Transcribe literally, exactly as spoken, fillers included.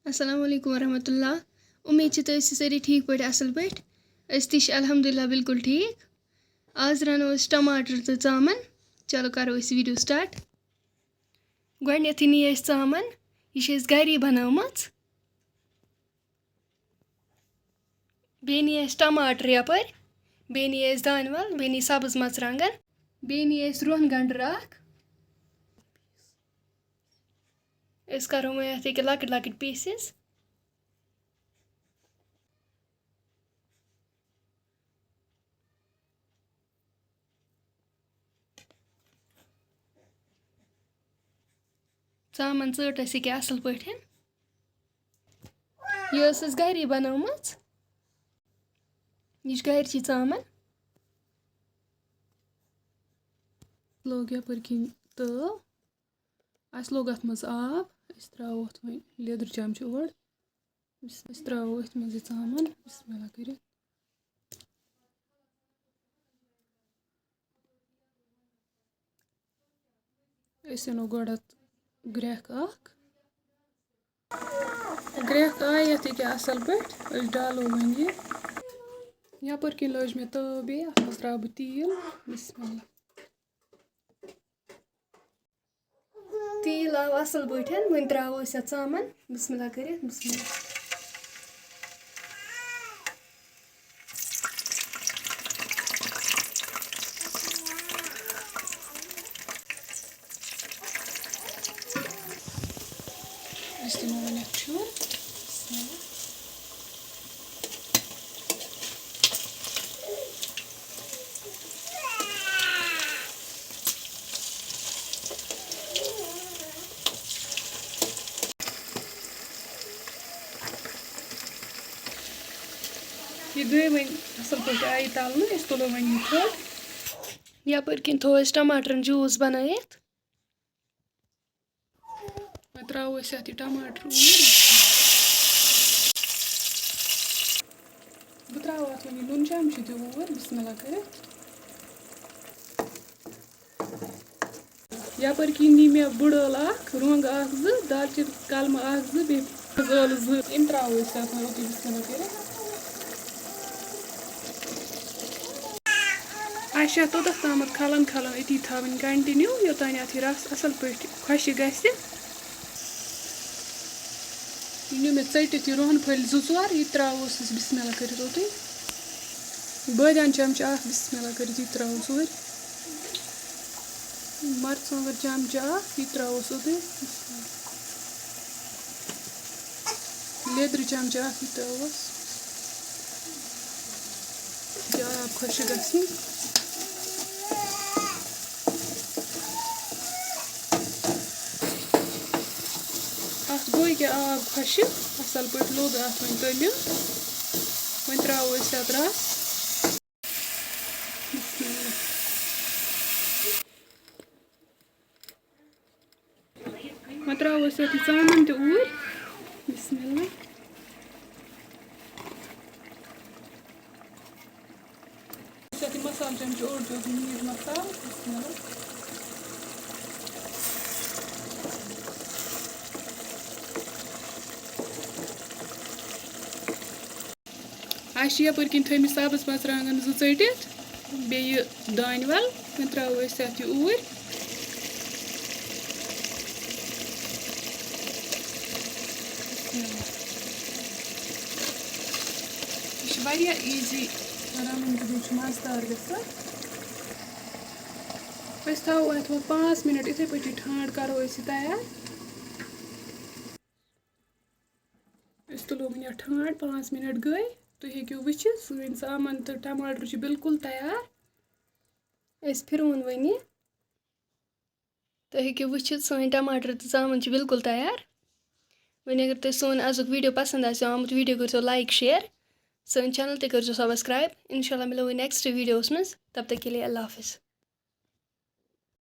السلام علیکم ورحمۃ اللہ۔ اُمید چھِ تُہۍ ٲسِو سٲری ٹھیٖک پٲٹھۍ، اَصٕل پٲٹھۍ۔ أسۍ تہِ چھِ الحمدللہ بِلکُل ٹھیٖک۔ آز رَنو أسۍ ٹماٹر تہٕ ژامَن۔ چلو کَرو أسۍ video start۔ گۄڈٕنٮ۪تھٕے نی اَسہِ ژامَن، یہِ چھِ اَسہِ گَری بَنٲومٕژ۔ بیٚیہِ نی اَسہِ ٹماٹر یَپٲرۍ، بیٚیہِ نی اَسہِ دانہِ وَل، بیٚیہِ نی سَبٕز مَرژٕوانٛگَن، بیٚیہِ نی اَسہِ رۄہَن گَنٛڈٕ رَکھ۔ أسۍ کَرو وۄنۍ اَتھ ییٚکیٛاہ لۄکٕٹۍ لۄکٕٹۍ pieces۔ ژامَن ژٔٹ اَسہِ ییٚکیٛاہ اَصٕل پٲٹھۍ۔ یہِ ٲس اَسہِ گَری بَنٲومٕژ۔ یہِ چھِ گَرِچی ژامَن۔ لوگ یَپٲرۍ کِنۍ تٲو۔ اَسہِ لوگ اَتھ منٛز آب۔ أسۍ ترٛاوو اَتھ وۄنۍ لیٚدٕر چَمچہٕ اوٚڑ۔ بِس-، أسۍ ترٛاوو أتھۍ منٛز یہِ ژامَن۔ بِسمہِ اللہ کٔرِتھ۔ أسۍ اَنو گۄڈٕ اَتھ گرٛٮ۪کھ اَکھ۔ گرٛٮ۪کھ آیہِ اَتھ ییٚکیٛاہ اَصٕل پٲٹھۍ۔ أسۍ ڈالو وۄنۍ یہِ۔ یَپٲرۍ کِنۍ لٲج مےٚ تٲو بیٚیہِ۔ اَتھ منٛز ترٛاوٕ بہٕ تیٖل۔ بِسمہِ اللہ۔ تیٖل آو اَصٕل پٲٹھۍ، وۄنۍ ترٛاوو أسۍ اَتھ ژامَن۔ بِسمِ اللہ کٔرِتھ، بِسمِ اللہ۔ أسۍ دِمو وۄنۍ اَتھ پھیُر۔ بِسمِ اللہ۔ یہِ گٔے وۄنۍ اَصٕل پٲٹھۍ آیہِ تَلنہٕ، أسۍ تُلو وۄنۍ یہِ تھوٚد۔ یَپٲرۍ کِنۍ تھوٚو اَسہِ ٹماٹرَن juice بَنٲیِتھ۔ وۄنۍ ترٛاوو أسۍ اَتھ یہِ ٹماٹر اوٗرۍ۔ بہٕ ترٛاوو اَتھ وۄنۍ یہِ نُن چمچہٕ تہِ اوٗرۍ، بِسمِ اللہ کٔرِتھ۔ یَپٲرۍ کِنۍ نی مےٚ بٕڑ ٲل اَکھ، رۄنٛگ اَکھ زٕ، دالچیٖن کلمہٕ اَکھ زٕ، بیٚیہِ ٲلہٕ زٕ۔ یِم ترٛاوو أسۍ اَتھ منٛز اوٚتُے، بِسمِ اللہ کٔرِتھ۔ اَسہِ چھِ اَتھ توٚتَتھ تامَتھ کھَلَن کھَلَن أتی تھاوٕنۍ continue، یوٚتام اَتھ یہِ رَس اَصٕل پٲٹھۍ خۄشِک گژھِ۔ یہِ نیوٗ مےٚ ژٔٹِتھ یہِ رۄہَن پھٔلۍ زٕ ژور، یہِ ترٛاووس أسۍ بِسمِ اللہ کٔرِتھ اوٚتُے۔ بٲدیان چمچہٕ اَکھ، بِسمِ اللہ کٔرِتھ یہِ ترٛاووس اوٗرۍ۔ مَرژٕوانٛگَن چمچہٕ اَکھ، یہِ ترٛاووس اوٚتُے۔ لیٚدرِ چمچہٕ اَکھ، یہِ ترٛاووس۔ یہِ آب خۄشٕک گژھِ۔ اَتھ گوٚو ییٚکیٛاہ آب خۄشٕک، اَصٕل پٲٹھۍ لوٚگ اَتھ وۄنۍ تٔلیُن۔ وۄنۍ ترٛاوو أسۍ اَتھ رَس۔ بِسمِ اللہ۔ وۄنۍ ترٛاوو أسۍ اَتھ یہِ ژامَن تہِ اوٗرۍ۔ بِسمِ اللہ۔ أسۍ اَتھ یہِ مصالہٕ چمچہٕ اوٚڑ چمچہٕ meat مصالہٕ۔ بِسمِ اللہ۔ اَسہِ چھِ یَپٲرۍ کِنۍ تھٲومٕتۍ سَبٕز مَرژٕوانٛگَن زٕ ژٔٹِتھ، بیٚیہِ دانہِ وَل۔ وۄنۍ ترٛاوو أسۍ اَتھ یہِ اوٗرۍ۔ یہِ چھِ واریاہ easy رَنُن تہٕ بیٚیہِ چھُ مَزٕدار گژھان۔ أسۍ تھاوو اَتھ وۄنۍ پانٛژھ مِنَٹ، یِتھَے پٲٹھۍ ٹھانٛڈ کَرو أسۍ یہِ تیار۔ أسۍ تُلو وۄنۍ یَتھ ٹھانٛڈ، پانٛژھ مِنَٹ گٔے۔ تُہۍ ہیٚکِو وٕچھِتھ، سٲنۍ ژامَن تہٕ ٹماٹر چھِ بِلکُل تیار۔ أسۍ پھِرون وۄنۍ یہِ۔ تُہۍ ہیٚکِو وٕچھِتھ، سٲنۍ ٹماٹر تہٕ ژامَن چھِ بِلکُل تیار۔ وۄنۍ اگر تۄہہِ سون آزُک video پسنٛد آسیو آمُت، video کٔرۍزیو like، share، سٲنۍ channel تہِ کٔرۍزیو subscribe۔ اِنشاء اللہ مِلو وۄنۍ next videoس منٛز۔ تب تک کے لیے اللہ حافظ۔